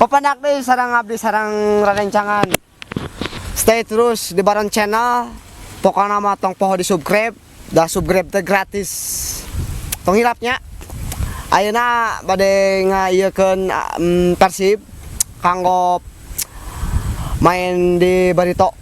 Papandak deui sareng abdi sareng rerencangan. Stay terus di Baron Channel. Pokoknya mah tong poho di subscribe, dah subscribe teh gratis. Tong hilapnya. Ayeuna bade ngaieukeun Persib kanggo main di Barito.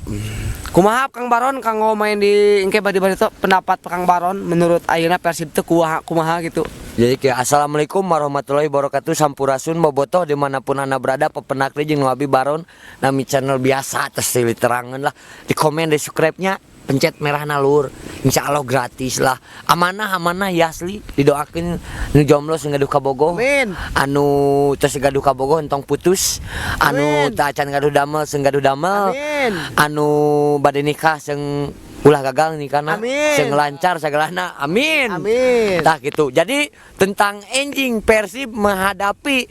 Kumaha, Kang Baron, kanggo main di engke bade Barito, pendapat Kang Baron menurut ayeuna Persib teh kumaha kumaha gitu? Jadi kayak assalamualaikum warahmatullahi wabarakatuh, sampurasun bobotoh dimanapun anda berada. Pepenak jeung nu abi Baron, nami channel biasa terus diterangan lah, di komen, di subscribe nya, pencet merah nalur, insya Allah gratis lah. Amanah amanah ya, asli didoakan nu jomblo sing gaduh kabogoh. Amin. Anu tos gaduh kabogoh entong putus, anu Amin. teu acan gaduh damel sing gaduh damel. Amin. Anu bade nikah sing ulah gagal nikahna. Amin. Sing lancar sagalana, amin. Amin. Tah gitu. Jadi tentang enjing Persib menghadapi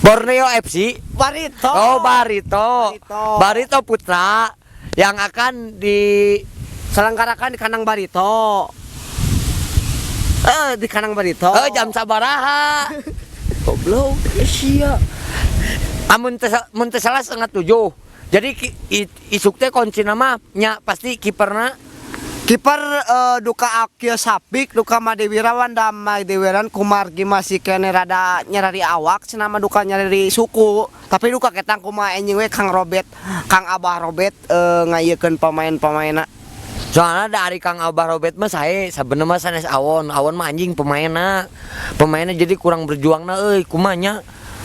Borneo FC. Barito. Oh, Barito. Barito. Barito Putra yang akan di selenggarakan di kandang Barito. Di kandang Barito. Eh, jam sabaraha? Goblok sia. Amun teu mun teu salah 6.30. Jadi isuk teh kunci nama nya pasti kiperna. Kiper duka Akil Sapik, duka Made Wirawan, da Made Wirawan kumargi masih kene rada nyerari awak cenah mah, duka nyerari suku. Tapi duka ketang kumaha enjing we Kang Robert, Kang Abah Robert ngayekeun pemain-pemainna. Soalnya dari Kang Abah Robert mah saya sebenarnya mah sanes awon, awon mah anjing pemainna. Pemainnya jadi kurang berjuangna euy, kumaha nya?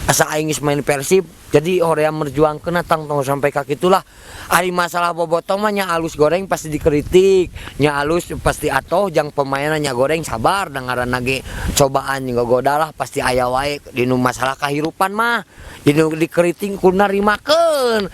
Asa aing geus main Persib, jadi hoream merjuangkeun tang tong sampai ka kitulah. Ari masalah bobotoh mah nya alus goreng pasti dikritik, nya alus pasti atoh jang pemainna nya goreng sabar da ngaranna ge cobaan gogoda lah, pasti aya wae dinu masalah kahirupan mah. Dinu dikritik kudu narimakeun,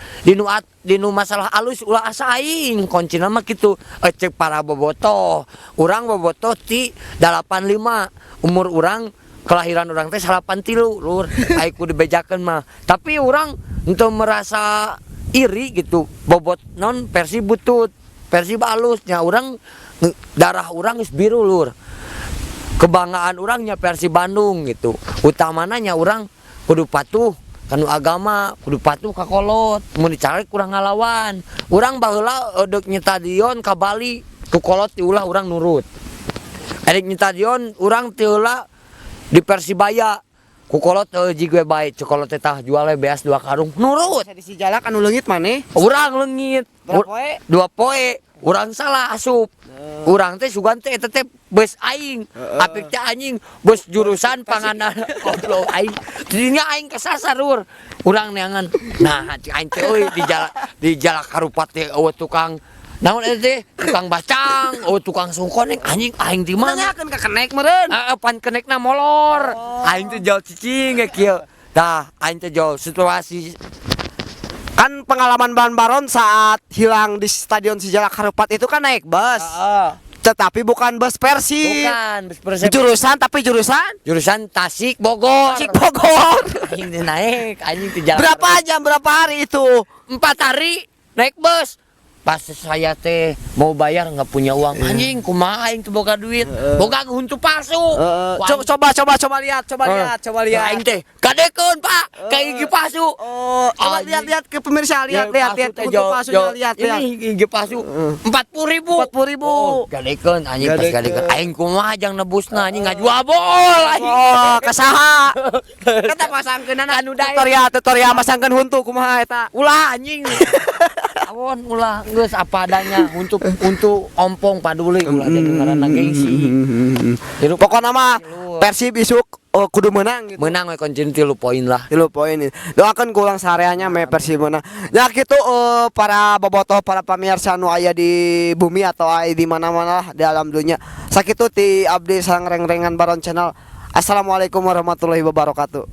dinu masalah alus ulah asa aing, kuncina mah kitu. Cek para bobotoh, urang bobotoh ti 85, umur urang kelahiran urang teh 83 lur, ai ku dibejakeun mah. Tapi urang untuk merasa iri gitu, bobot non Persib butut, Persib alus nya urang darah urang geus biru lur. Kebanggaan urangnya Persib Bandung gitu. Utamana nya urang kudu patuh kanu agama, kudu patuh ka kolot. Mun dicari kurang ngalawan. Urang baheula deuk nyetadion ka Bali, ku kolot diulah urang nurut. Erek nyetadion urang teu heula di Persibaya, ku kolot teu jig we bae, cek kolot teh tah jual we beas 2 karung, nurut. Di si jalak anu leungit maneh. Urang leungit. Berapa poe? 2 poe. Urang salah asup. Urang teh sugan teh eta teh bus aing. Apik teh anjing bus jurusan Pangandaran, goblok aing. Jadinya aing kesasar lur. Urang neangan. Nah, cek aing teh euy di Jalak Harupat teh eueuh tukang naon eta teh, tukang bacang, oh tukang sungkoneng, anjing aing di mana? Nanyakeun ka kenek meureun. Ah, pan kenekna molor. Oh. Aing teh jauh cicing ge kieu. Tah, aing teh jauh situasi. Kan pengalaman Ban Baron saat hilang di Stadion Si Jalak Harupat itu kan naik bus. Tetapi bukan bus Persib. Bukan, bus Persib. Jurusan, tapi jurusan Jurusan Tasik Bogor. Tasik Bogor. Aing teh naik, anjing teh jalan. Berapa jam, berapa hari itu? 4 hari naik bus. Pas saya teh mau bayar nggak punya uang. Anjing, kumaha aing teh boga duit? Boga huntu palsu. Wah, Coba coba coba coba lihat, coba lihat, coba lihat. Aing teh gadekeun, Pak, kayak gigi palsu. Oh, coba Anjing. lihat lihat ke pemirsa, lihat lihat lihat Palsu teh, untuk palsunya, lihat lihat. Ini gigi palsu 40 ribu. 40.000. Oh, gadekeun anjing pas Gadekeun. Gadekeun. Aing kumaha jang nebusna, anjing ngajual bol aing. Oh, ka saha? Kita pasangkeun Anu daek. Tutorial tutorial masangkeun huntu kumaha eta? Ulah anjing. Awon ulah, geus apa adanya untuk ompong paduli ulah jadi ngaranna gengsi. Hirup. Pokoknya mah Tilu. Persib isuk oh, kudu menang gitu. Menang we kunci 3 poin lah. 3 poin ini. Doakan kurang sareanya me Persib menang. Ya gitu, para bobotoh, para pemirsa nu aya di bumi atau aya di mana-mana lah di alam dunia. Sakitu ti abdi sang reng-rengan Baron Channel. Assalamualaikum warahmatullahi wabarakatuh.